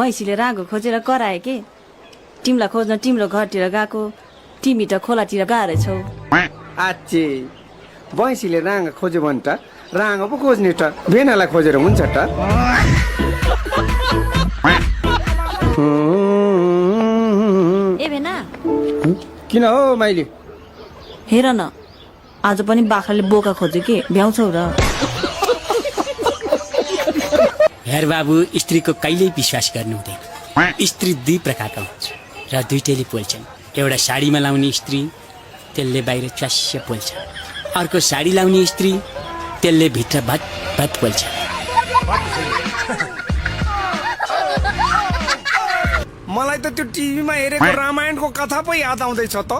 भैँसीले रागो खोजेर कराए के तिमीलाई खोज्न तिम्रो घरतिर गएको तिमी त खोलातिर गएछौ आच्छे भैँसीले राँगा खोज्यो भने त राँगा पो खोज्ने त भेनालाई खोजेर हुन्छ त ए भेना किन हो माइली हेर न आज पनि बाख्राले बोका खोज्यो के भ्याउँछौ र हेर बाबु स्त्रीको कहिल्यै विश्वास गर्नु हुँदैन स्त्री दुई प्रकारका हुन्छ र दुईटैले पोल्छन् एउटा साडीमा लाउने स्त्री त्यसले बाहिर च्वास्य पोल्छ अर्को साडी लाउने स्त्री त्यसले भित्र भत भत पोल्छ मलाई त त्यो टिभीमा हेरेको रामायणको कथा पो याद आउँदैछ त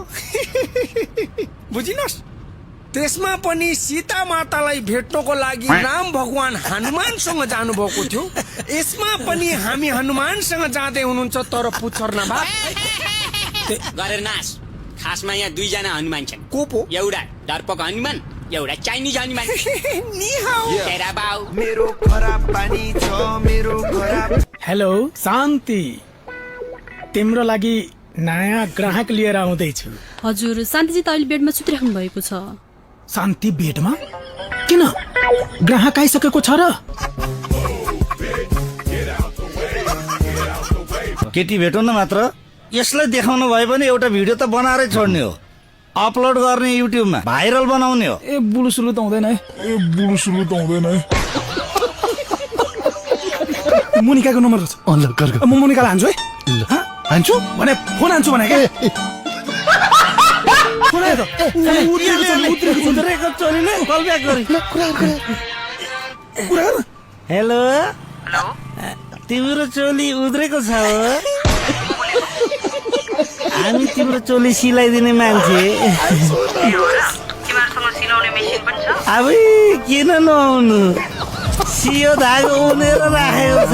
बुझिनस् त्यसमा पनि सीता मातालाई भेट्नको लागि राम भगवान हनुमानसँग जानुभएको थियो यसमा पनि हामी हनुमानसँग जाँदै हुनुहुन्छ तर पुच्छर नभए गरेर नास खासमा यहाँ दुईजना हनुमान छन् को पो एउटा दर्पक हनुमान एउटा चाइनिज हनुमान तेरा बाउ मेरो खराब पानी छ मेरो खराब हेलो शान्ति तिम्रो लागि नयाँ ग्राहक लिएर आउँदैछु हजुर शान्तिजी त अहिले बेडमा सुतिराख्नु भएको छ शान्ति बेडमा किन ग्राहक आइसकेको छ र केटी भेटौँ न मात्र यसलाई देखाउनु भयो भने एउटा भिडियो त बनाएरै छोड्ने हो अपलोड गर्ने युट्युबमा भाइरल बनाउने हो ए बुलुसुलु त हुँदैन है मोनिकाको नम्बर छ म मोनिकालाई हान्छु है हान्छु भने फोन हान्छु भने क्या हेलो तिम्रो चोली उद्रेको छ हो हामी तिम्रो चोली सिलाइदिने मान्छे अब किन नआउनु सियो धागो उनेर राखेको छ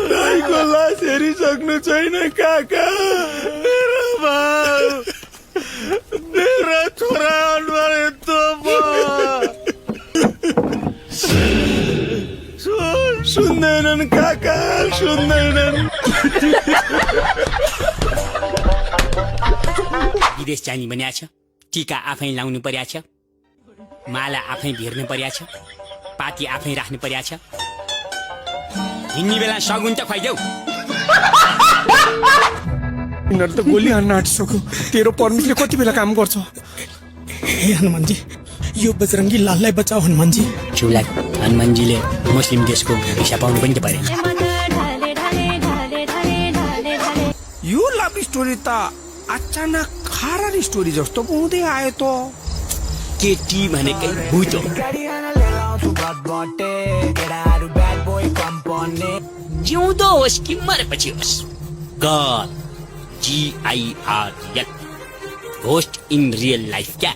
दाइको लास हेरिसक्नु छैन काका मेरो बाउ मेरो छोरा अनुहार यस्तो सुन्दैनन् काका सुन्दैनन् विदेश जाने भनिया छ टीका आफै लाउनु पर्या छ माला आफै भेर्नु पर्या छ पाती आफै राख्नु पर्या छ हिँड्ने बेला सगुन त खुवाइदेऊ यिनीहरू त गोली हान्न आँटिसक्यो तेरो परमिसले कति बेला काम गर्छ हे हनुमानजी यो बजरङ्गी लाललाई बचाऊ हनुमानजी चुला हनुमानजीले मुस्लिम देशको भिसा पाउनु पनि त परे यो लभ स्टोरी त अचानक हरर स्टोरी जस्तो पो हुँदै आयो त केटी भनेकै भूत हो जिउँदो होस् कि मरेपछि होस् God GIRL ghost in real life क्या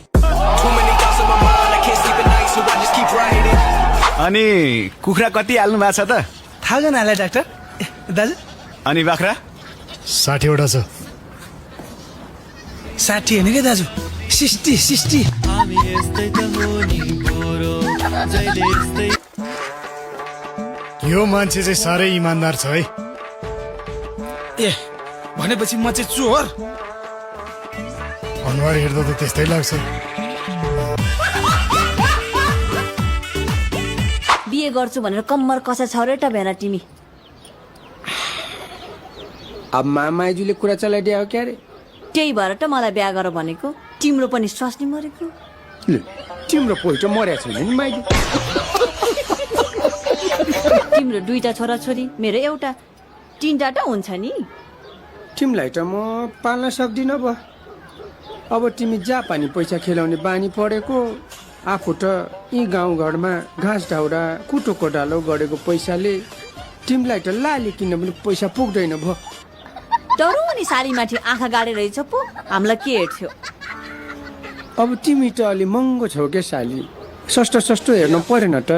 अनि कुखुरा कति हाल्नु भएको छ त थाहा छैन हाले डाक्टर दाजु अनि बाख्रा 60 वटा छ 60 होइन क्या दाजु 60 यो मान्छे चाहिँ साह्रै इमान्दार छ है ए भनेपछि म चाहिँ चोर अनुहार हेर्दा त त्यस्तै लाग्छ बिहे गर्छु भनेर कम्मर कसा छ र त भेना तिमी अब मामाइजूले कुरा चलाइदियो क्या रे त्यही भएर त मलाई बिहा गर भनेको तिम्रो पनि स्वास्नी मरेको तिम्रो पोइट मरेको छैन नि माइली तिम्रो दुईटा छोराछोरी मेरो एउटा तीनटा त हुन्छ नि तिमीलाई त म पाल्न सक्दिनँ भयो अब तिमी जापानी पैसा खेलाउने बानी परेको आफू त यी गाउँघरमा घाँस ढाउरा कुटो कोडालो गरेको पैसाले तिमीलाई त लाली किन्न पनि पैसा पुग्दैन भयो डरु नि सारीमाथि आँखा गाडे रहेछ पो हामीलाई के हेर्थ्यो अब तिमी त अलि महँगो छौ के साली सस्तो हेर्नु परेन त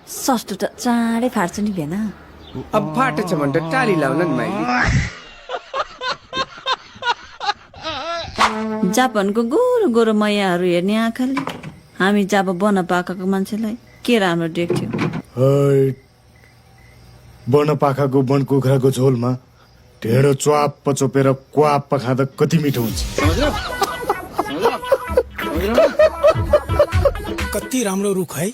सस्तो त चाँडै फाट्छ नि भेना। अब फाटेछ भने त टाली लाउन नि माइली। जापानको गोरो गोरो मैयाहरू हेर्ने आँखाले हामी जब बन पाकाको मान्छेलाई के राम्रो देख्थ्यो। बनपाखाको वन कुखुराको झोलमा ढेँडो च्वाप्प चोपेर क्वाप्प खाँदा कति मिठो हुन्छ। कति राम्रो रुख है।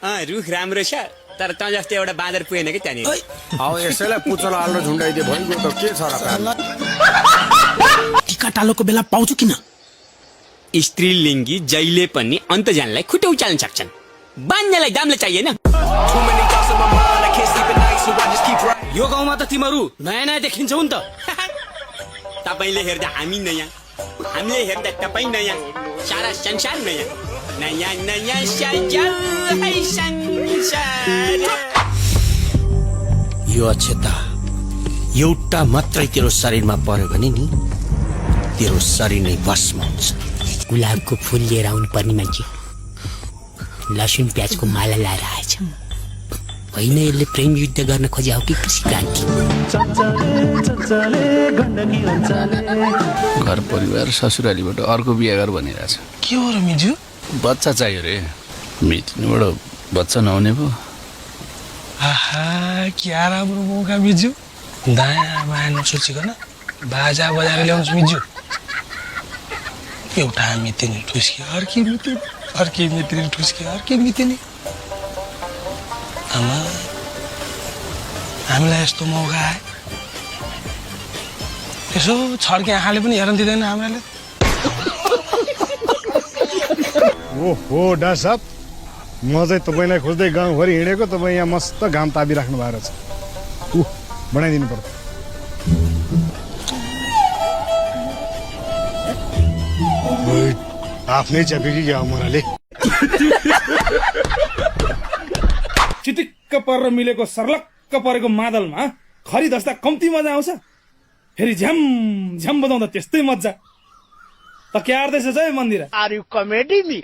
रुख राम्रो छ तर त जस्तो एउटा बाँदर पुगेन कि त्यहाँनिर। अब यसैलाई पुचलो आलो झुन्डाइदियो भइगयो त के छ र। टिका टालोको बेला पाउँछु किन? स्त्रीलिङ्गी जहिले पनि अन्तजानलाई खुट्टा उचाल्न सक्छन्। बान्नेलाई दामले चाहिएन। यो गाउँमा त तिमीहरू नयाँ नयाँ देखिन्छौ नि त। तपाईँले हेर्दा हामी नयाँ, हामीले हेर्दा तपाईँ नयाँ, सारा संसार नयाँ। नयाँ नयाँ सजल है संसार। यो अक्षता एउटा मात्रै तेरो शरीरमा पर्यो भने नि तेरो शरीर नै भस्म हुन्छ। गुलाबको फुल लिएर आउनु पर्ने मान्छे लसुन प्याजको माला लाएर आएछ। होइन यसले प्रेम युद्ध गर्न खोज्या हो कि कृषि क्रान्ति। घर परिवार ससुरालीबाट अर्को बिहा गर भनिरहेछ। के हो र मिजु? बच्चा चाहियो रे। मिटिनुबाट बच्चा नहुने पो। आहा क्या राम्रो मौका मिजु। दायाँ बायाँ नसोचिकन बाजा बजाएर ल्याउँछु मिजु। एउटा मितिनी ठुस्की अर्की मितिनी, अर्की मितिनी ठुस्की अर्की मितिनी। आमा हामीलाई यस्तो मौका आयो। यसो छड्के आँखाले पनि हेर्न दिँदैन हामीलाई। ओहो डा साहब, म चाहिँ तपाईँलाई खोज्दै गाउँभरि हिँडेको, तपाईँ यहाँ मस्त घाम ताबिराख्नु भएको छ। बनाइदिनु पर्छ। आफ्नै च्यापेकी क्या मराले। चिटिक्क परेर मिलेको सर्लक्क परेको मादलमा खरी धस्दा कम्ती मजा आउँछ। फेरि झ्याम झ्याम बजाउँदा त्यस्तै मजा। त क्या अर्दैछ है मन्दिर? Are you comedy me?